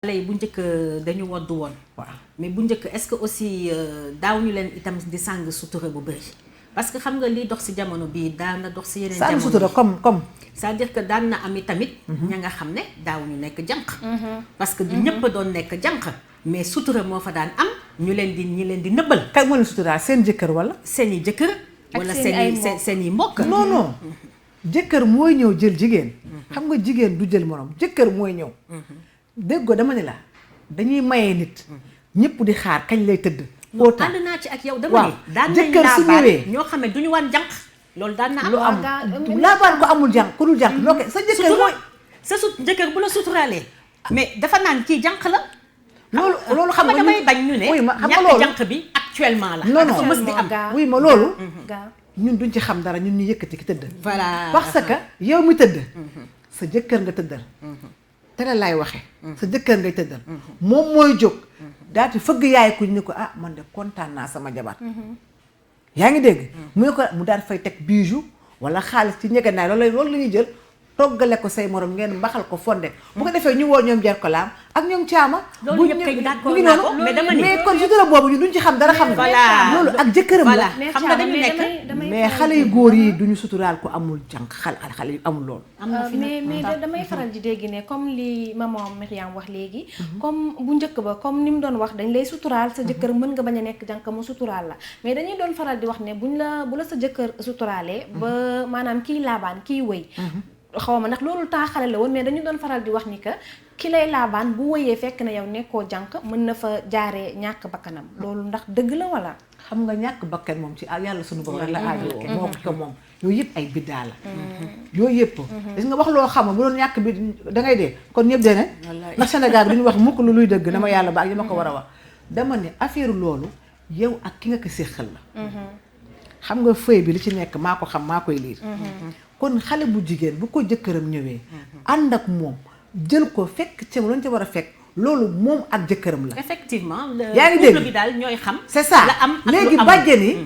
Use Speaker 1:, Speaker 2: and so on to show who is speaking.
Speaker 1: xale yi bu njëkk dañu woddu woon.
Speaker 2: waaw
Speaker 1: mais bu njëkk est-ce que aussi daaw ñu leen itam di sàng sutura bu bëri parce que xam nga liy dox ci jamono bii daan na dox ci yeneen jamono
Speaker 2: sàng sutura comme
Speaker 1: c'est-à-dire que daan na am i tamit ña nga xam ne daaw ñu nekk jànq parce que du ñëpp doon nekk jànq mais sutura moo fa daan am ñu leen di nëbbal.
Speaker 2: kan moo leen sutura seen jëkkër wala
Speaker 1: seen i jëkkër wala seen i mbokk.
Speaker 2: non non jëkkër mooy ñëw jël jigéen xam nga jigéen du jël morom jëkkër mooy ñëw déggoo dama ne la dañuy maye nit ñëpp di xaar kañ lay tëdd
Speaker 1: autant ànd naa ci ak yow dama ne daan nañ
Speaker 2: jëkkër su ñëwee
Speaker 1: ñoo xam ne du ñu wan jànq loolu daan na am
Speaker 2: lu am laabaan ko amul jànq ku dul jànq noo ko sa jëkkër mooy
Speaker 1: sa jëkkër bu la suturaalee mais dafa naan kii jànq la
Speaker 2: loolu xam nga
Speaker 1: damay bañ ñu ne ñàkk jànq bi actuellement la
Speaker 2: non
Speaker 1: dafa mës di am
Speaker 2: wuy ma loolu ñun duñ ci xam dara ñun ñu yëkkati ki tëdd
Speaker 1: voilà
Speaker 2: parce que yow mi tëdd sa jëkkër nga tëddal te la laay waxe sa jëkkër ngay tëddal moom mooy jóg daati fëgg yaay ku ni ko ah man de kontaan naa sama jabar yaa ngi dégg mu ne ko mu daal fay teg bijou wala xaalis ci ñegenaay loolu la ñuy jël toggale ko say morom ngeen mbaxal ko fonde bu ko defee ñu woo ñoom Jerkolaam ak ñoom Caama
Speaker 1: loolu yëpp kay d'accord
Speaker 2: ngi
Speaker 1: naa ko
Speaker 2: noonu
Speaker 1: mais dama ni
Speaker 2: mais kon sutura boobu ñu duñ ci xam dara xam nga loolu ak jëkkëram la
Speaker 1: xam nga dañu nekk
Speaker 2: mais xale yu góor yi duñu suturaal ko amul jànq xale yu amul loolu
Speaker 3: mais damay faral di dégg ne comme li maman Myriam wax léegi comme bu njëkk ba comme ni mu doon wax dañ lay suturaal sa jëkkër mën nga bañ a nekk jànq mu suturaal la mais dañuy doon faral di wax ne bu la sa jëkkër suturaalee ba maanaam kiy laabaan kiy wëy xaw ma ndax loolu temps xale la woon mais dañu doon faral di wax ni que ki lay laabaan bu wëyee fekk na yow nekkoo jànq mën na fa jaaree ñàkk bakkanam loolu ndax dëgg la wala
Speaker 2: xam nga ñàkk bakkan moom ci yàlla suñu borom rek la aajowoo moo ko moom yooyu yëpp ay biddaa la yooyu yëpp gis nga wax loo xamul bu doon ñàkk bi dangay dee kon ñëpp dee ne ndax Sénégal bi duñu wax mukk lu luy dëgg dama yàlla ba ak yi ma ko war a wax dama ne affaire loolu yow ak ki nga ko séqal la xam nga feuille bi li ci nekk maa ko xam maa koy liir kon xale bu jigéen bu ko jëkkëram ñëwee ànd ak moom jël ko fekk ca loolu ca war a fekk loolu moom ak jëkkëram la
Speaker 1: effectivement
Speaker 2: yaa ngi dégg
Speaker 1: bi daal ñooy xam
Speaker 2: c'est ça
Speaker 1: la am
Speaker 2: léegi bàjjen yi